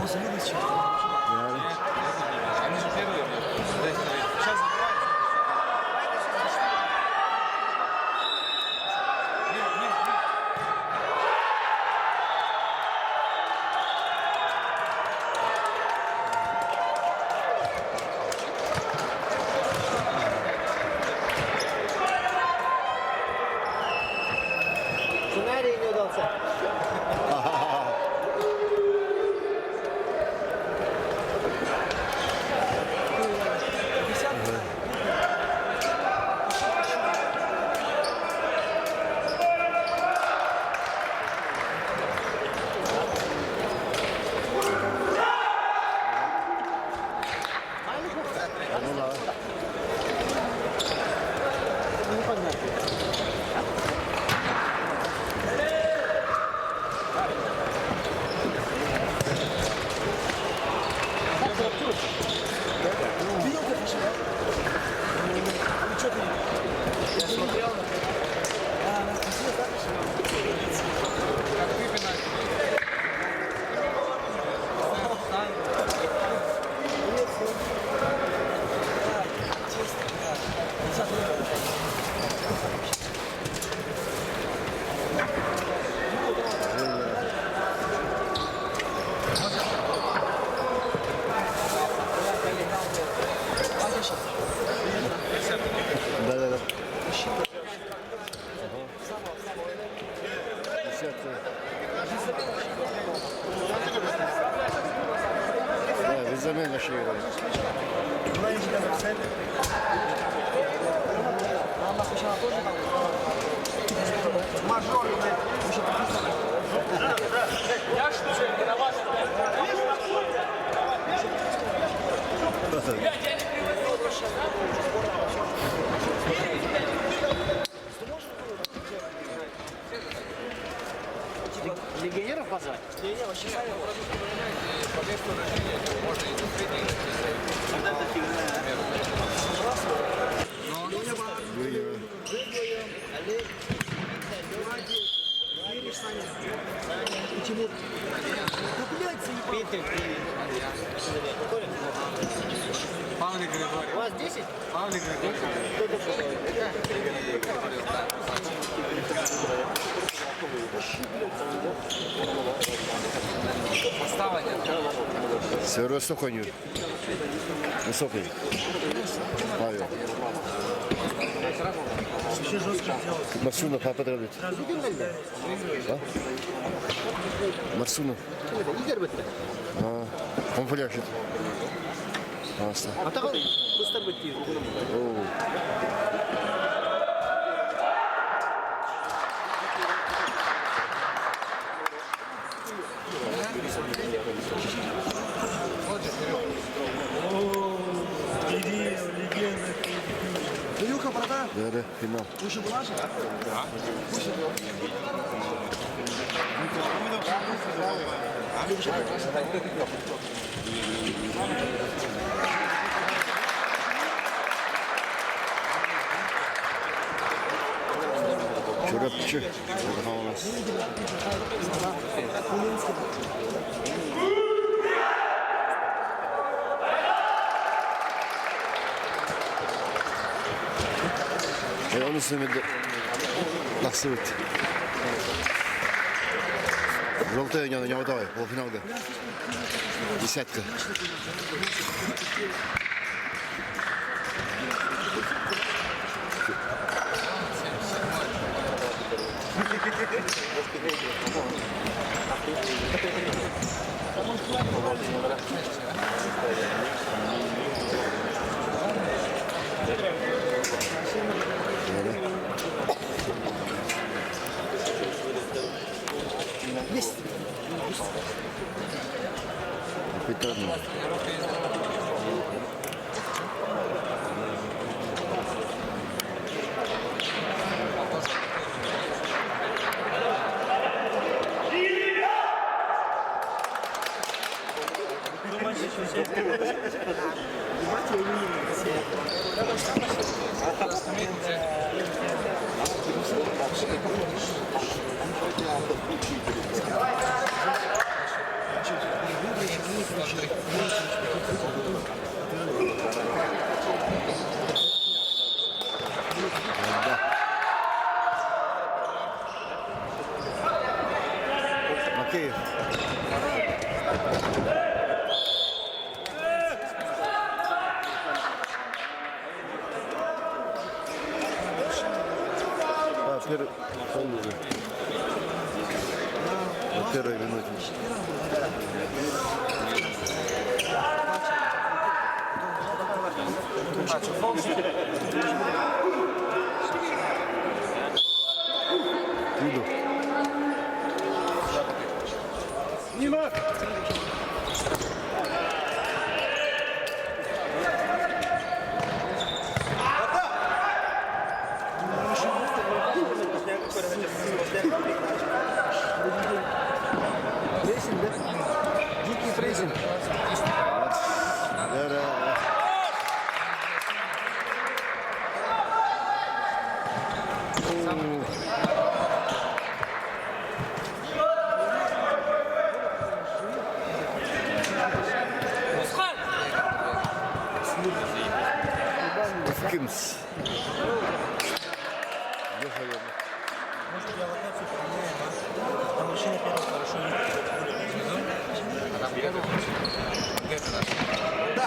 А он завидует сейчас. Они же первые. Сейчас забивают. Мимо, мимо, мимо. Сценарий не удался. Ну да. Видел, как еще? Или что ты? Я смотрел на А, она красиво, да? Как ты пенальти. Привет всем. Да, честно, да. Сейчас, Да, да, да. Десятка. Да, без замен вообще играли. Я что ли виноват? Легионеров позвать? Не-не, вообще сами По месту рождения можно и средний Олег, Геннадий, Гириш, Саня. И Тимур. Да, блядь, заебал. Петр, привет. Павлик У Григорьев. вас 10? Павлик Григорьев. Кто такой? Состава нет. Северо-Восток Высокий. Павел. Марсунов, а потребует. А? Марсунов. Игорь бітті. А, он пляшет. Аста. Атаған Кустар бітті. Оу. Кирилл, легенда. Илюха, братан, Да, да, финал. ты еще была же? Чурапчы. У нас. Onu söyledi. Nasıl bitti? Желтая не, не давай, полуфиналга. Десятка. Капитан. Первой минуте. Иду. Прессинг, да? Дикий прессинг. Да-да. Кимс. Может, я локацию поменяем, а? Там вообще на первом хорошо видно. А там где ты? Где ты наш? Да.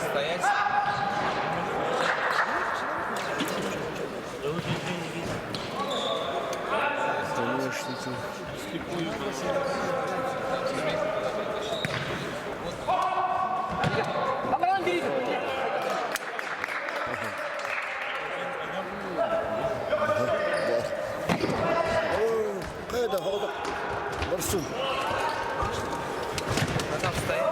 Стоять. Да вот нигде не видно. Конечно, ты. Там скамейка туда притащить. Хайда, хода. Барсун. А там стоять.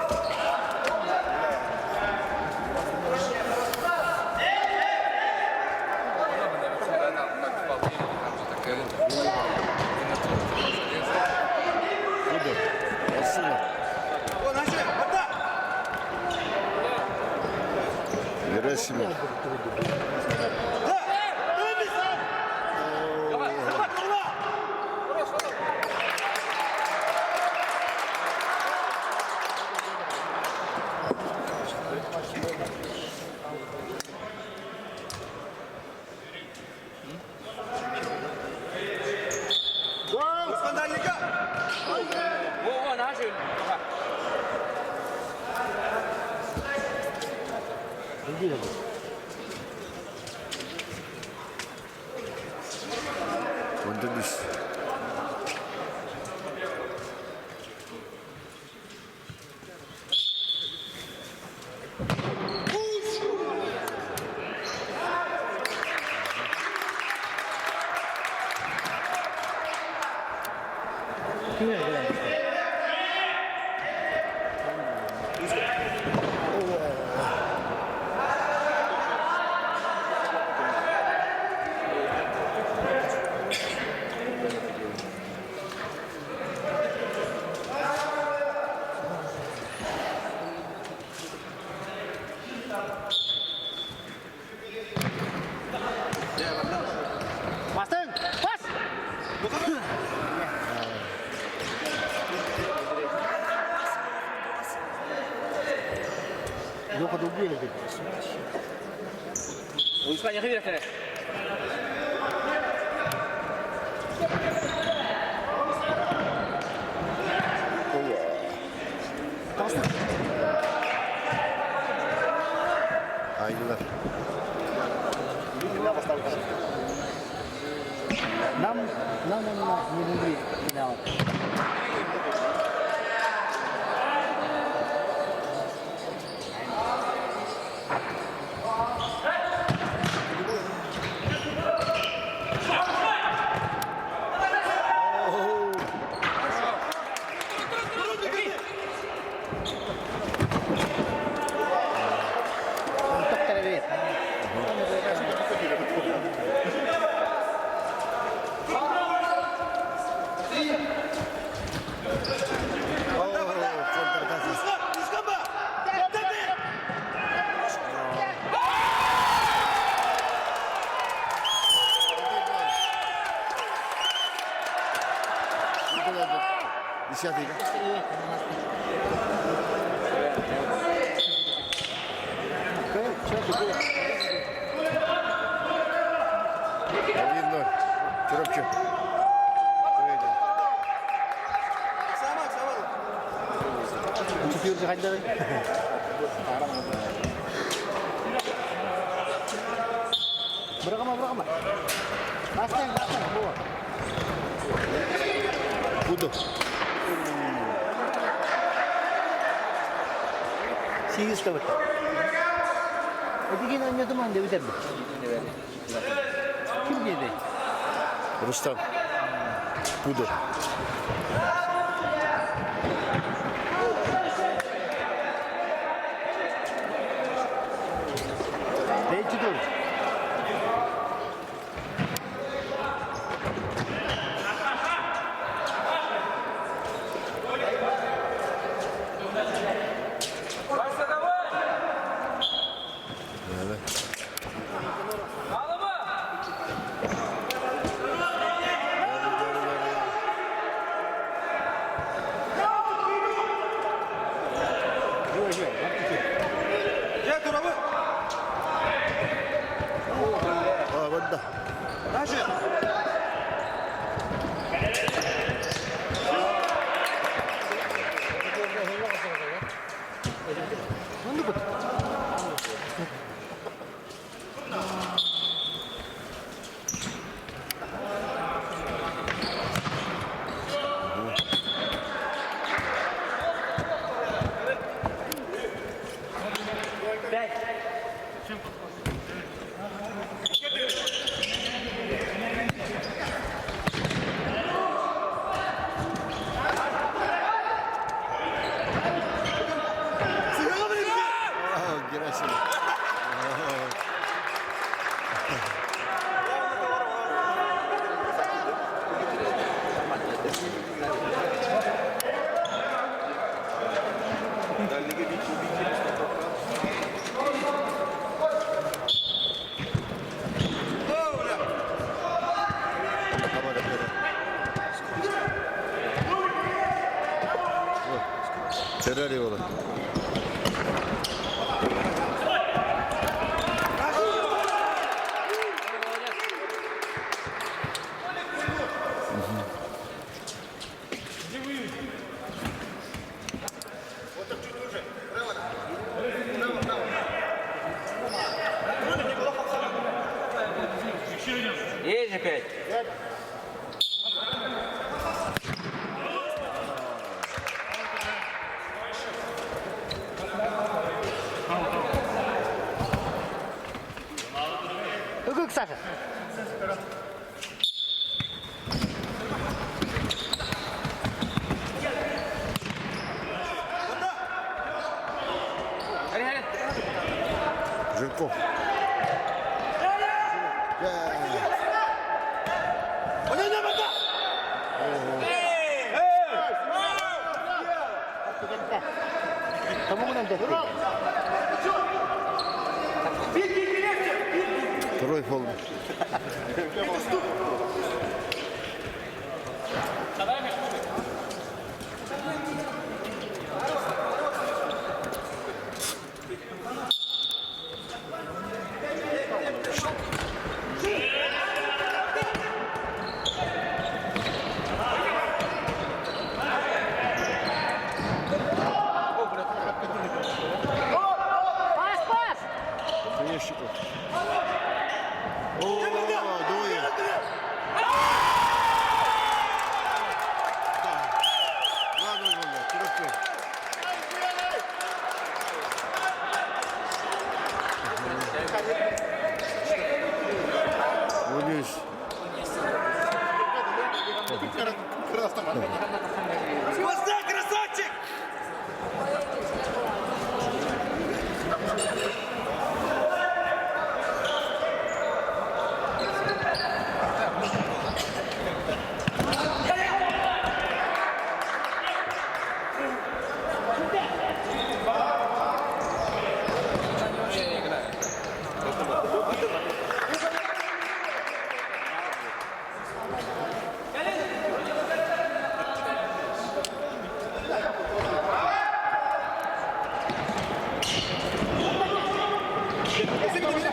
Много наверху, да, там как в полы, там же такая. И на ту залез. Иду. Барсуна. Герасимов. Өндөрүс. Бастыҥ! Бас! Леха Дубилин. Айдылар. Нам, нам, нам, нам, не внутри финала. Тоқтар Контратака. Десятый. 1-0. Чурапчы. Третий. Чемпион хайдары. Бырағыма, бырағыма. Бастың, бастың, бол. Буду. Сиһис табыт. Этигин анньатыман деп бүтэрбит. Ким диэдэй? Рустам. Пудр. Бэйти тур. А, вот да. А, Герасимов. Террори буолар. Есть опять. Ыгык Саша. Жирков. Томугунан дэхти. Второй фол. Пас, пас! Конечников. О, двое. Ладно, ладно, Кирюшка. Вниз. Сквозняк, красавчик!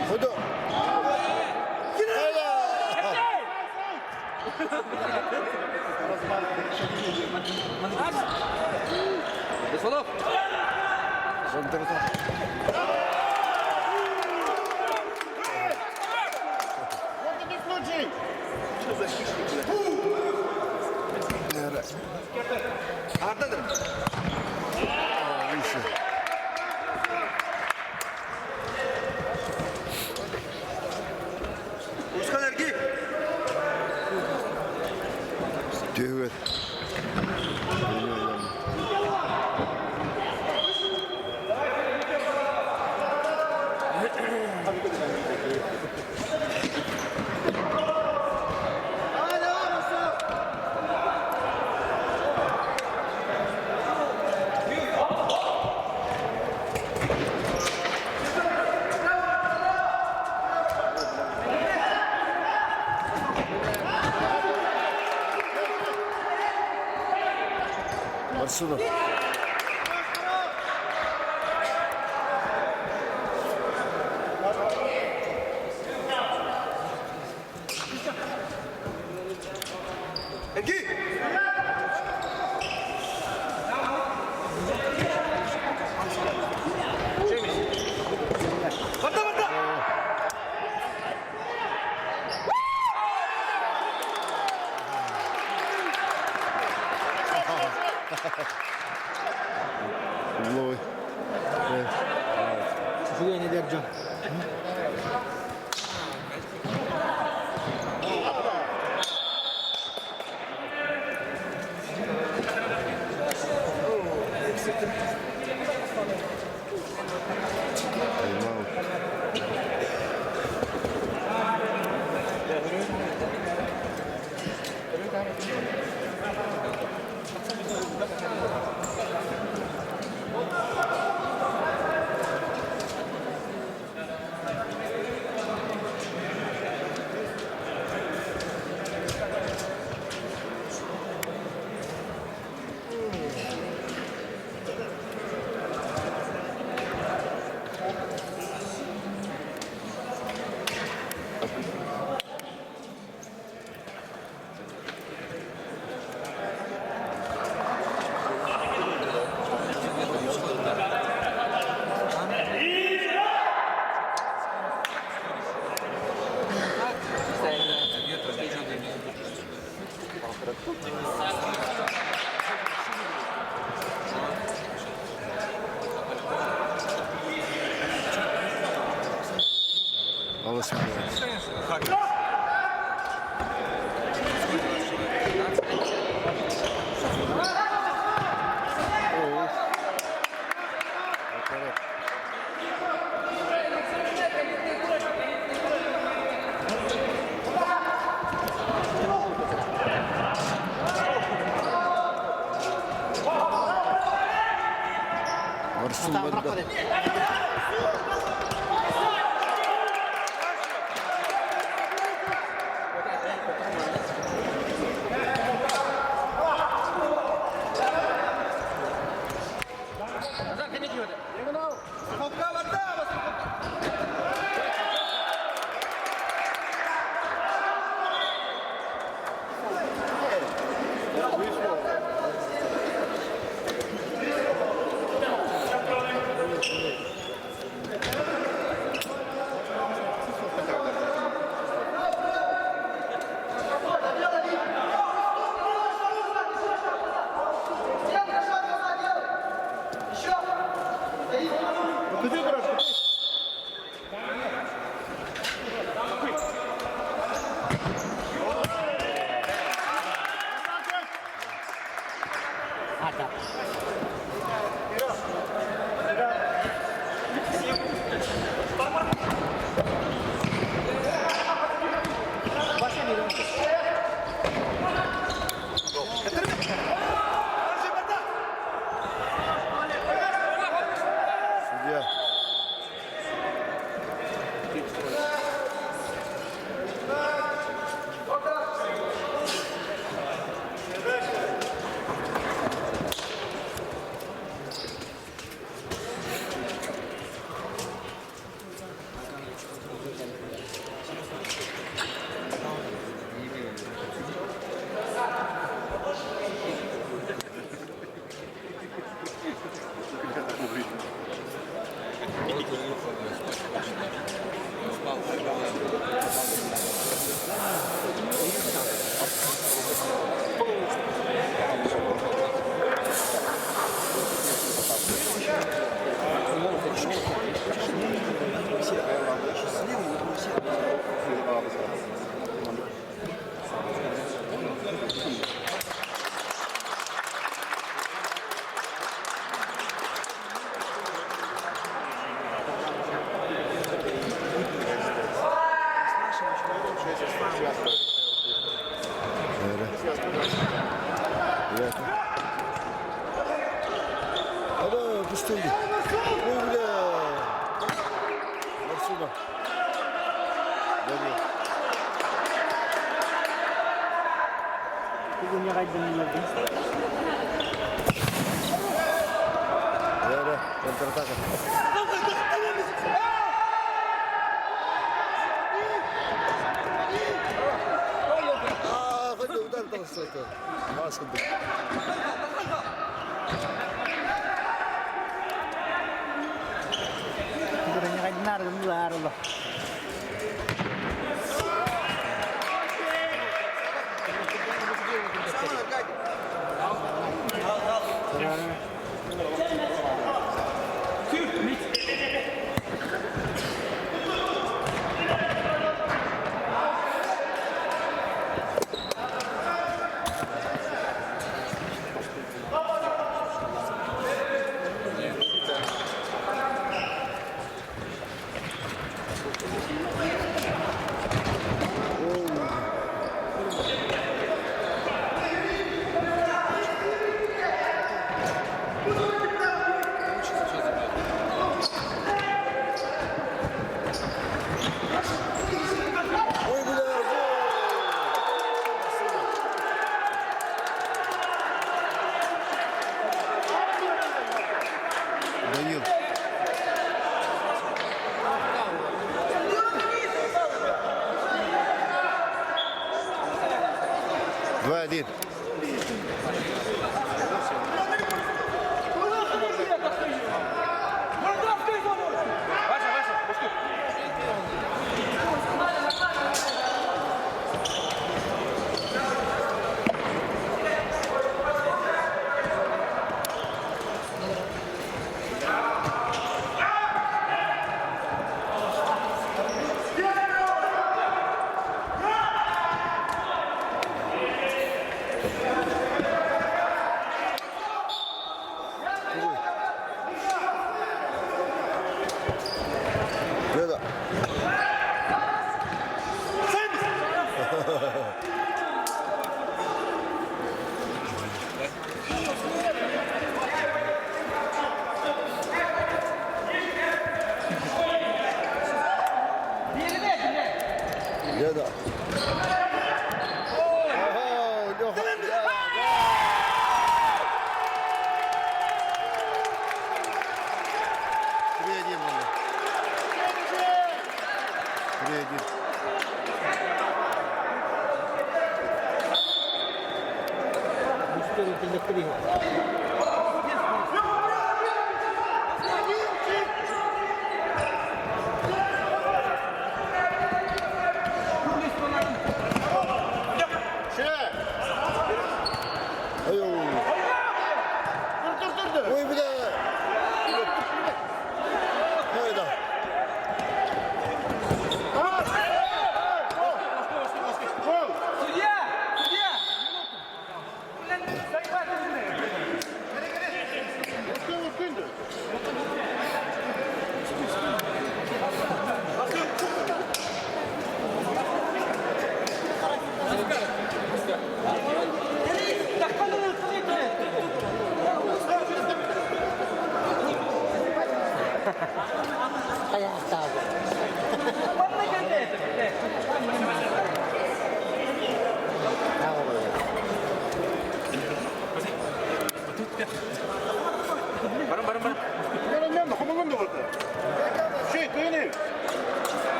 Ходу. Без фолов. Контратака. Выше. Угловой. Үчүгэй эдэр дьон. Тайм-аут. Алыс минут. Отворот. Марсун Банда. Судья. Ребята. Ана, пустили. Ой, бля. Марсуна. Добре. Лера, контратака. А, хоть удар там что-то. Маска. Данил. 2-1. Леда. Леда. Ого, Леха. 3-1 было. 3-1. Ой, Ой, бля. Ой, да. Судья! Судья! Хайаахтаабыт.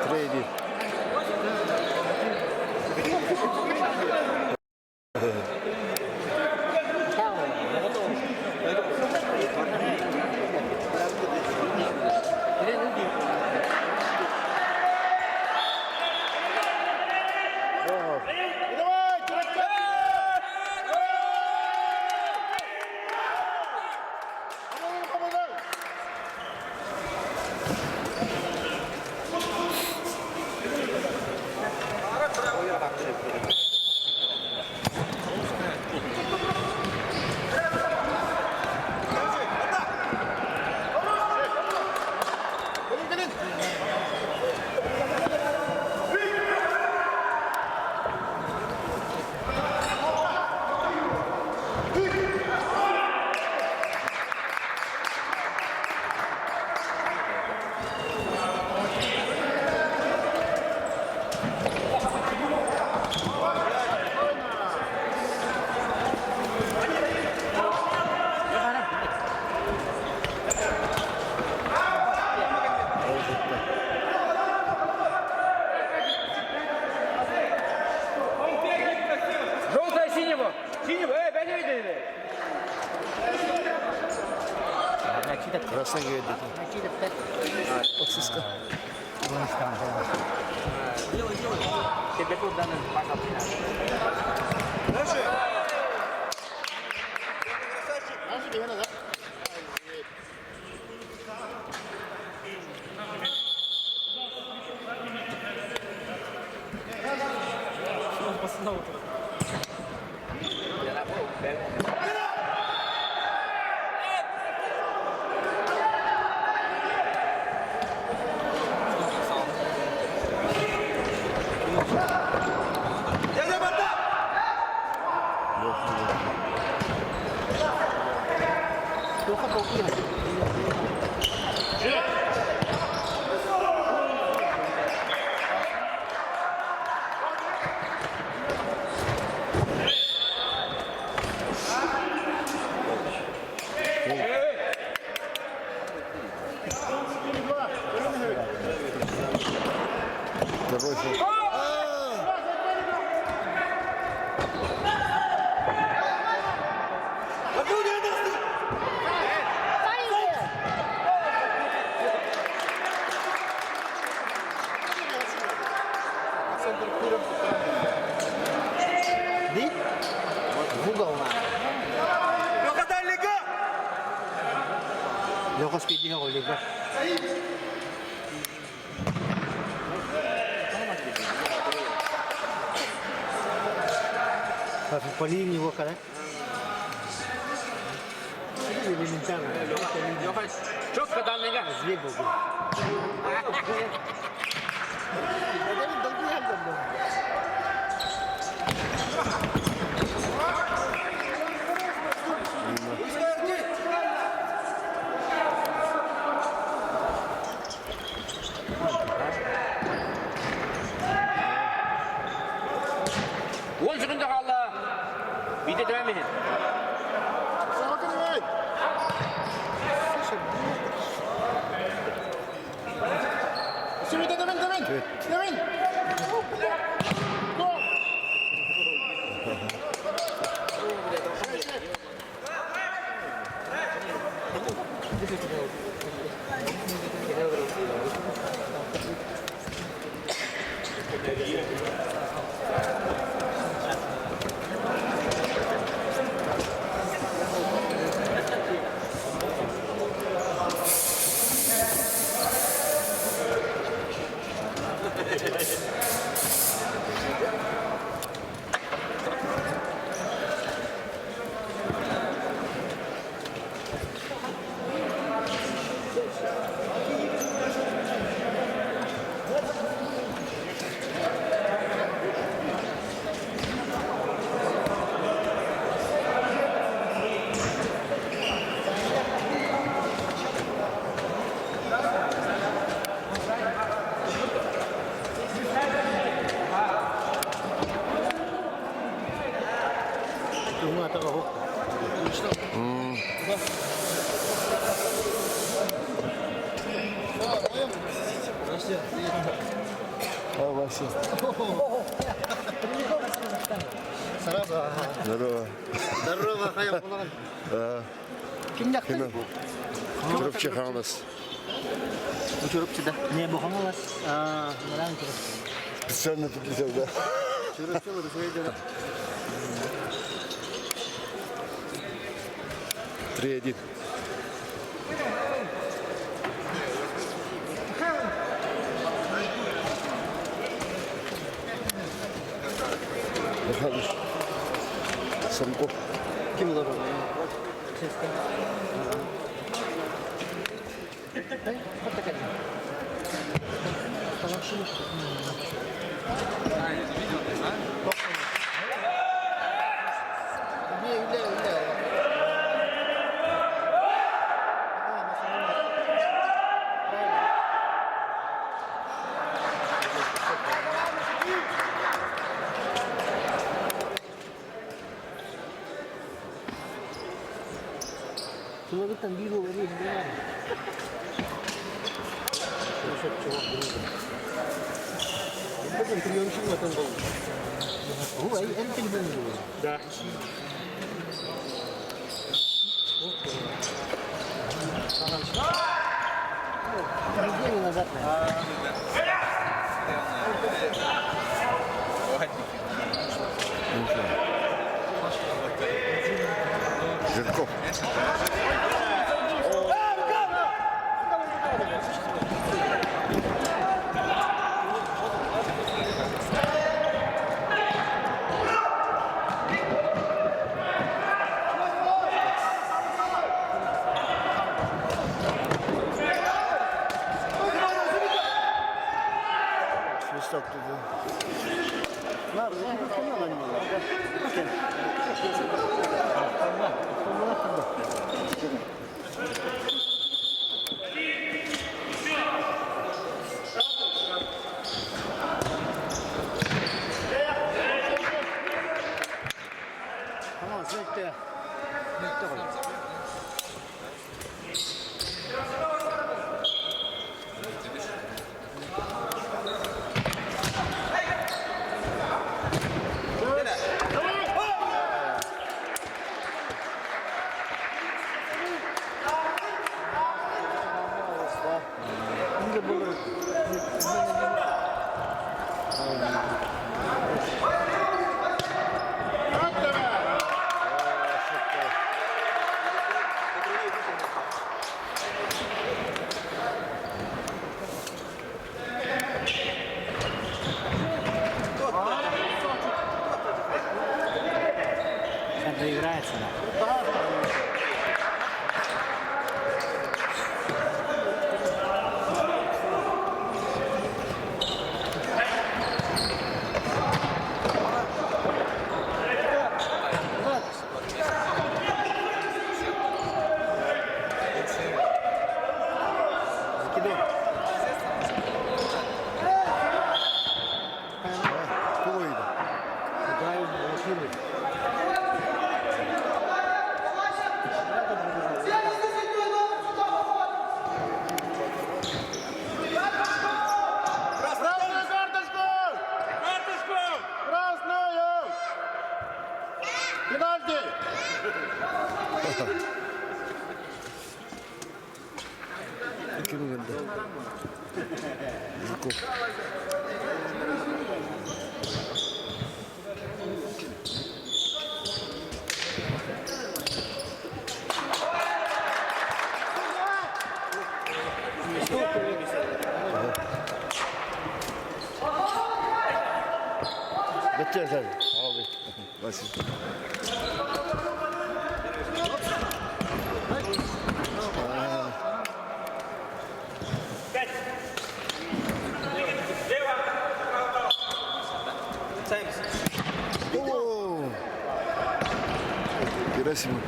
3-1. Желтая синего! Синего! Эй, бәйге бәйге! Красный едет. Отсыска. Леха. Забросил. Ди? В угол на. Леха спиди Олега. По линии его когда? Элементарно. Четко дал нога. Сбегал бы. Уон секунда хаалла. Биитэ тэбэн иһин. А, Вася. Здорово. Здорово, хайа булан. Ким Чурапчы Хаҥалас. Чурапчы да. Не, бу Хаҥалас. А, Специально прилетел, да? 3-1. Михайлович Самков. Ким олорор? Суларыттан биир уол өрүү иһин Да. Неделю назад, наверное. Жирков. Свисток туда. Кидок. Тугуйда. Красную карточку! Карточку! Красную! Пенальти! Ким кэллэ? Жуков. Василий. О! Герасимов.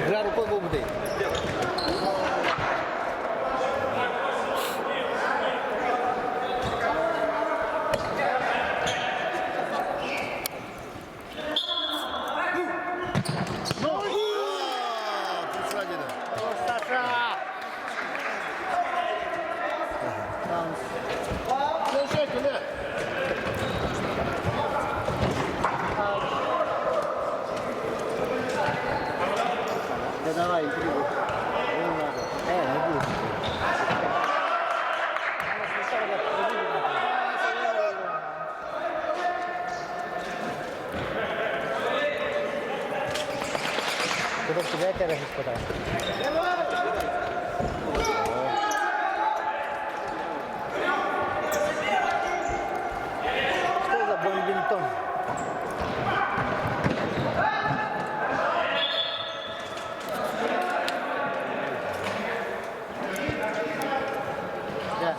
Игра рукой губы. А, Пусагина. Саша! Да давай, интригу. Не надо. А, не будет. Куда тебя тебя господа? Что за бомбинтон? Да.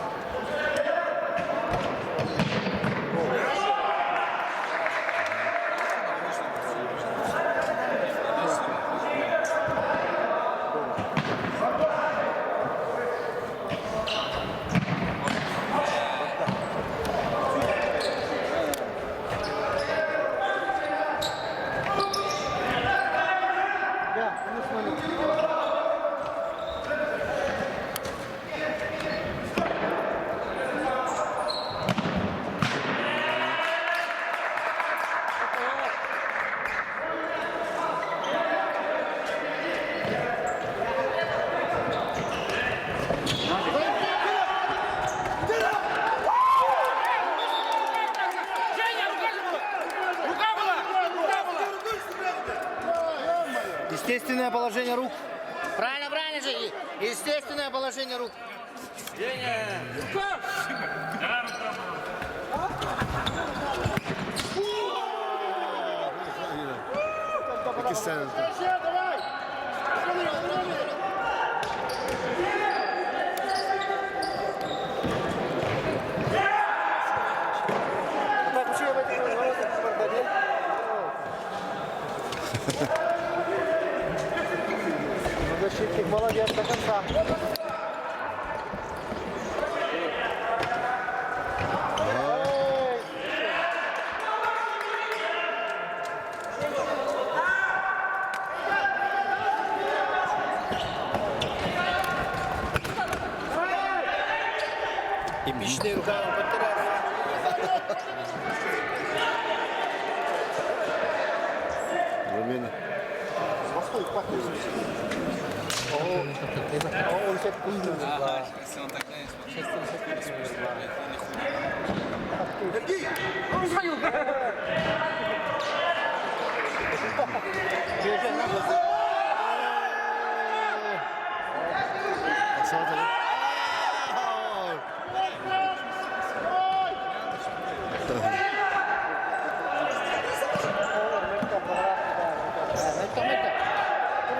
Да, ну смотри. Женя, рука же была! Рука была! Рука была! Естественное положение рук. Правильно, правильно же. Естественное положение рук. Рука! Иккистээн. Давай! Смотри, смотри! Так, учи в этой бардале. Ну, защитник молодец до конца. Эй! Эпичная рука он Замена. Ага, если он так глянет, смотри, или хуй. Смотри.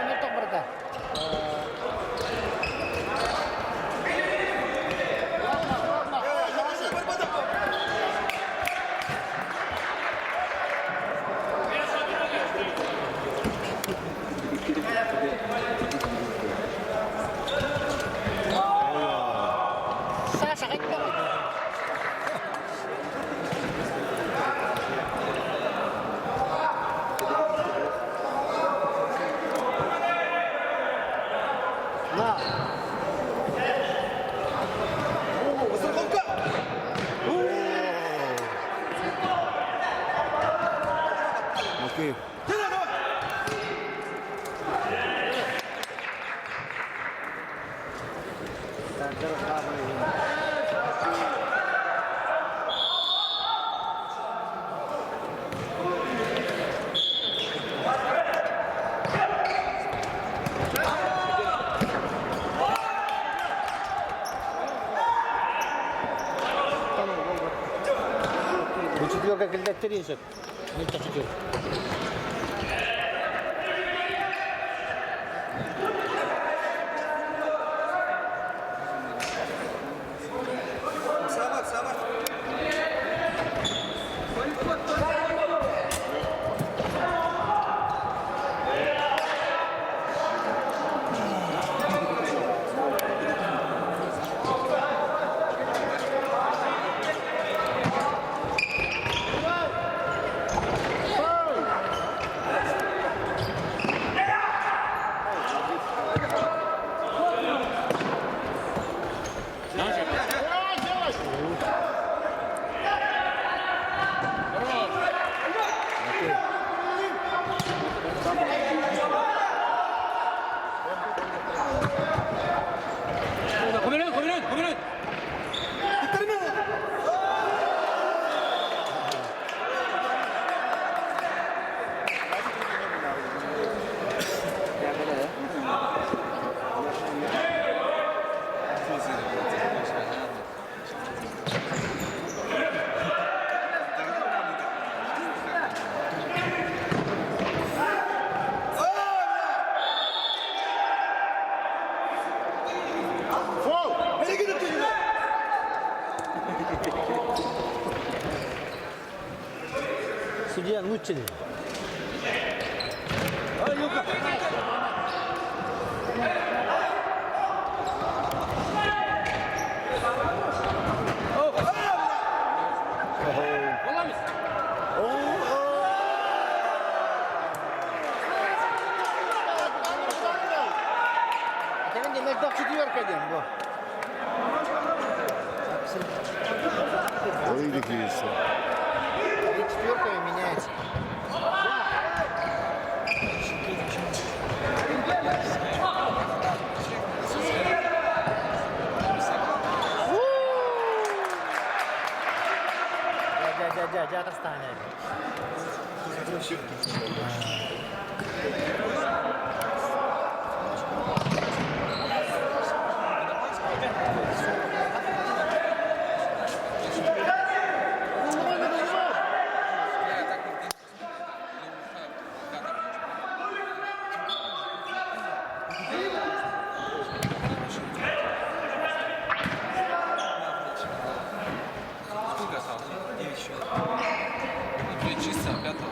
Мелток, мелток. Бу четверка киллэртэриэн сөп. Мөлтөх четверка. Давай, делай! 고민해, 고민해, 고민해. Фол! Судья лучше. Это мөлтөх четверка диэн бу. Ой, какие И четверка меняется. Дьэ, дьэ, дьэ, дьэ, атастаан Сколько осталось? 9 человек. Ну, 2 чисто, а пятого.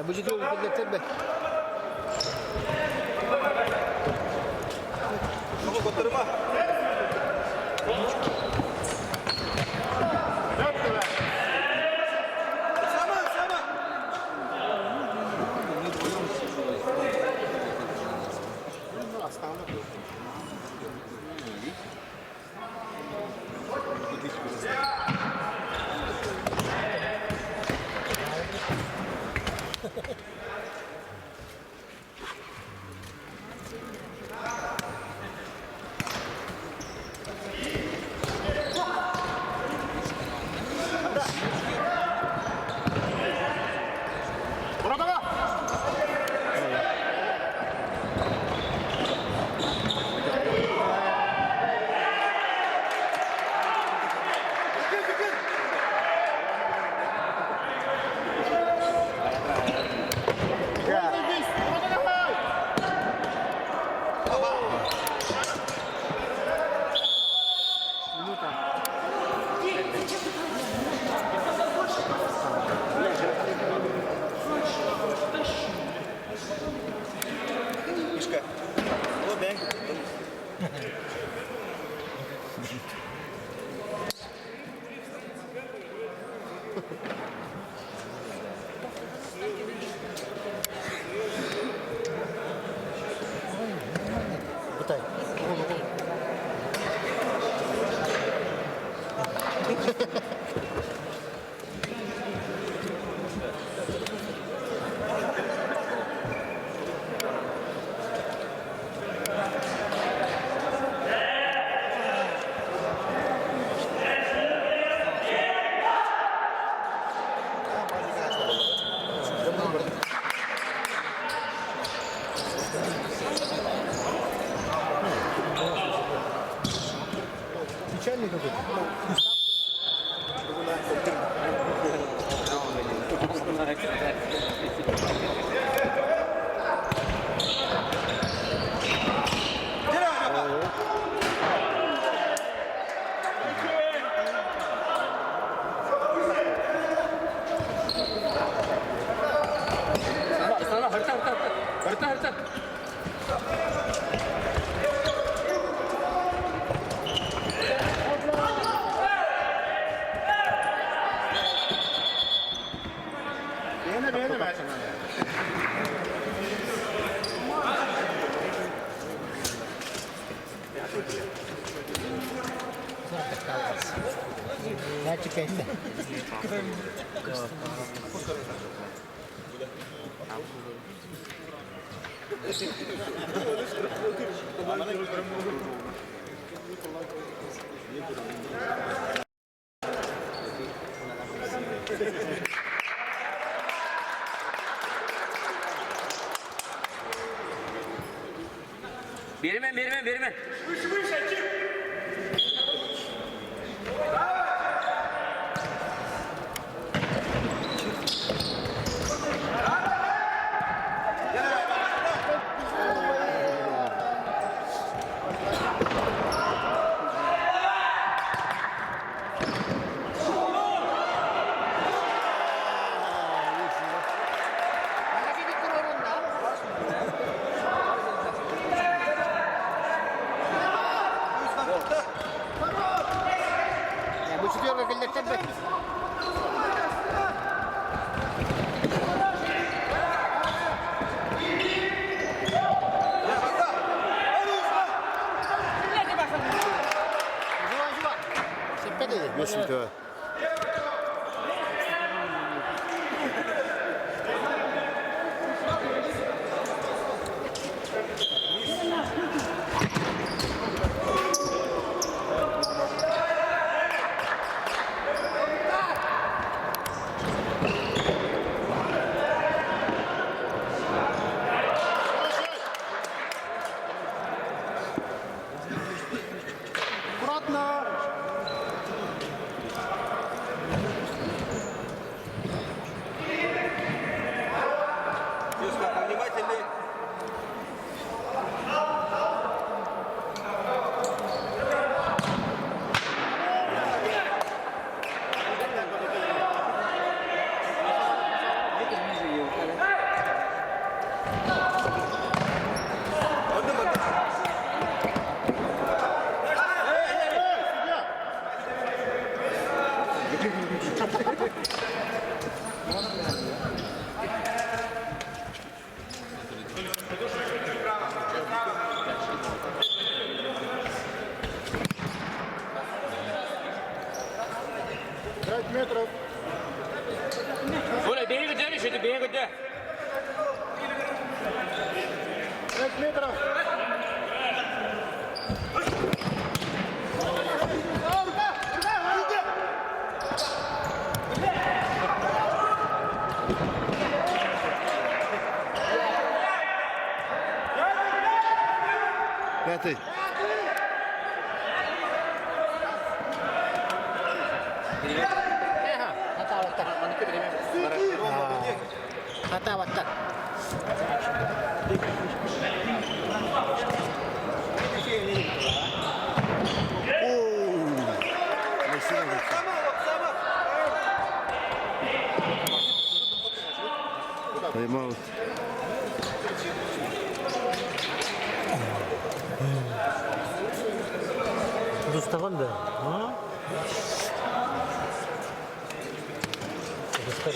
Бу Печальный какой-то. Мячик эйте. Биэримэ, биэримэ, биэримэ. Пять метров. Оля, бери держишь, это бери где. 5 метров. Рука! Рука! Иди! Пятый. Хатаабаттар. Хатаабаттар. Оу! Красиво. Тайм-аут. Тустаҕын да? А? Тустар.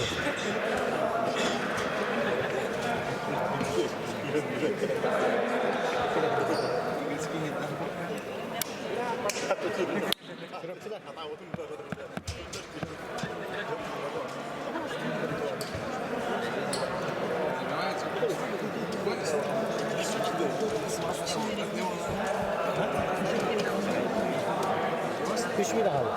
Үс мүнүүтэ хаалла.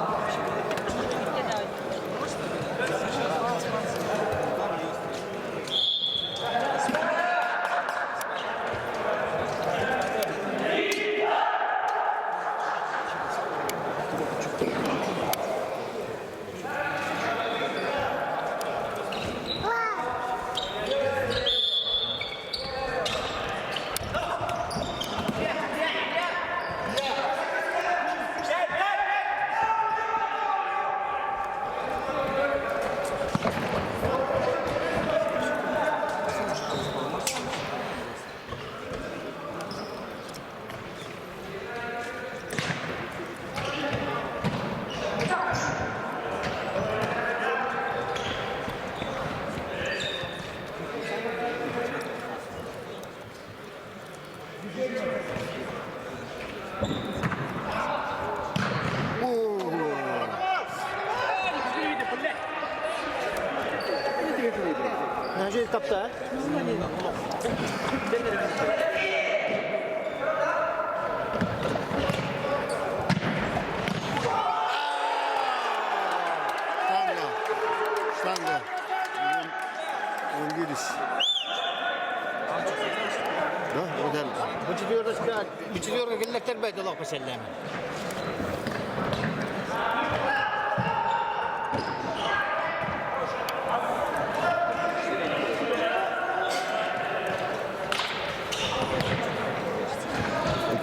Оу! Нажили тапта. Штанга. Штанга. Онгирис. Да, вот это. Бу четверка, бу четверка кэллэктэр бэйдэ олох песэллэм.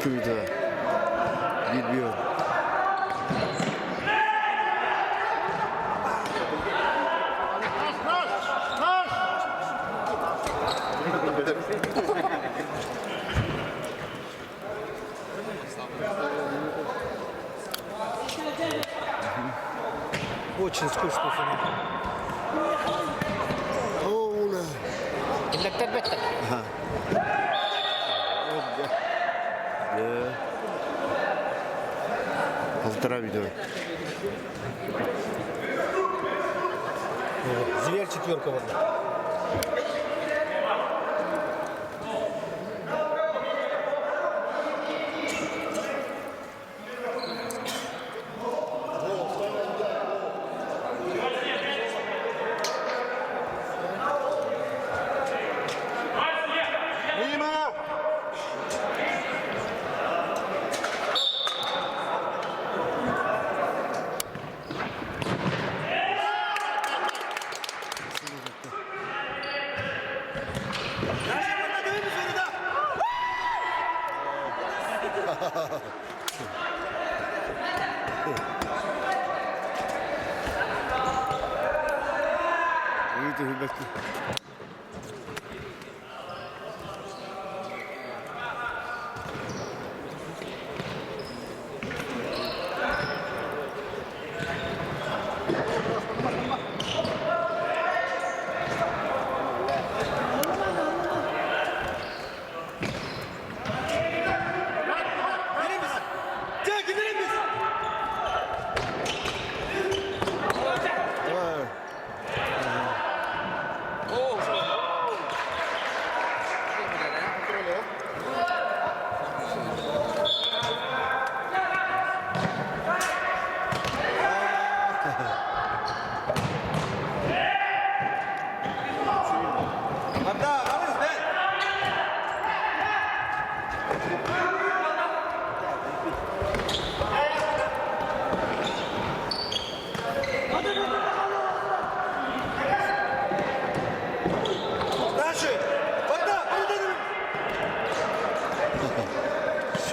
İki video. Bilmiyorum. Наш! Наш! Очень скучный финал. Оу, да. Кэллэктэр бэттэр. Да. Полтора видео. Зверь четверка вот. Мимо! Видите, ребятки.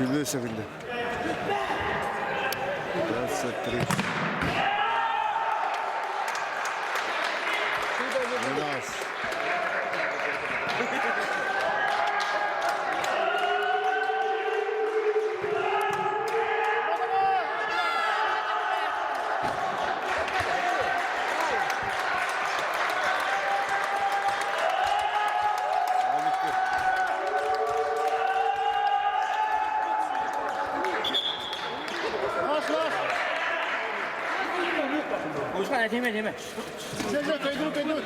Сүүрбэ секунда. 23. 12. Наш, наш! 我看前面前面。 Все, все, идут, идут.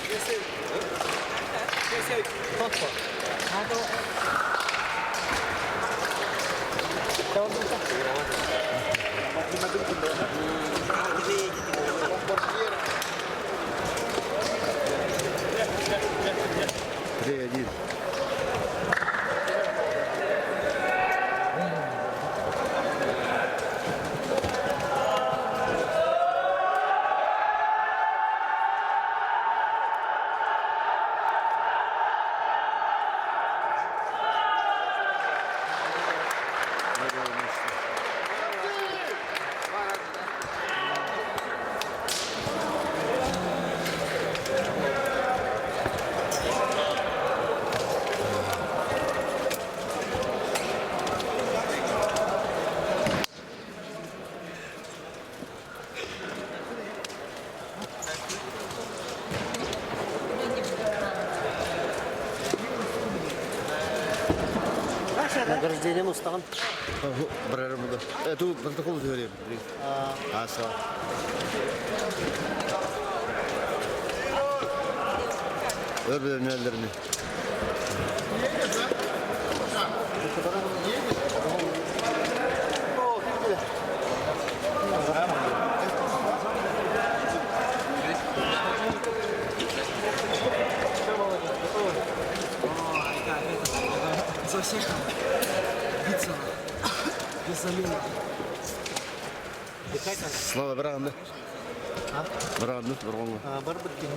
Все, все. 3-1. Награждение Мустан. Тут протокол говорим. А, са. Өр нелерни. За всех там биться без замены. Слава бараҕын да? Бараҕын да? Барҕоҥҥо. Барбаркин.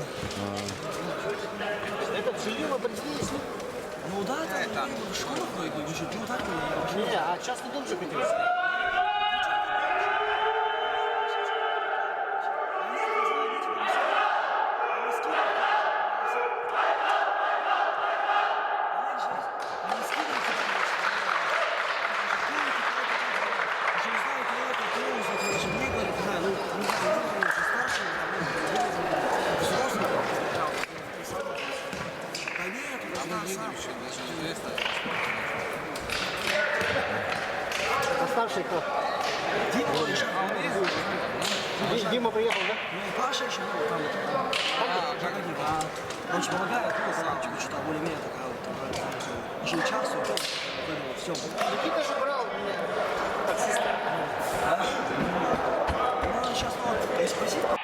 Этот Жилила здесь. Ну да, там в школах вроде бы, еще ну так Не, а частный дом же хотел. А старший кто? Дима приехал, да? Ну, Паша еще, ну, там, да. Он же помогает, ну, сам, типа, что-то более-менее такая вот, еще участвует, все. Никита же брал меня. Таксиста. Ну, сейчас, ну, спросить.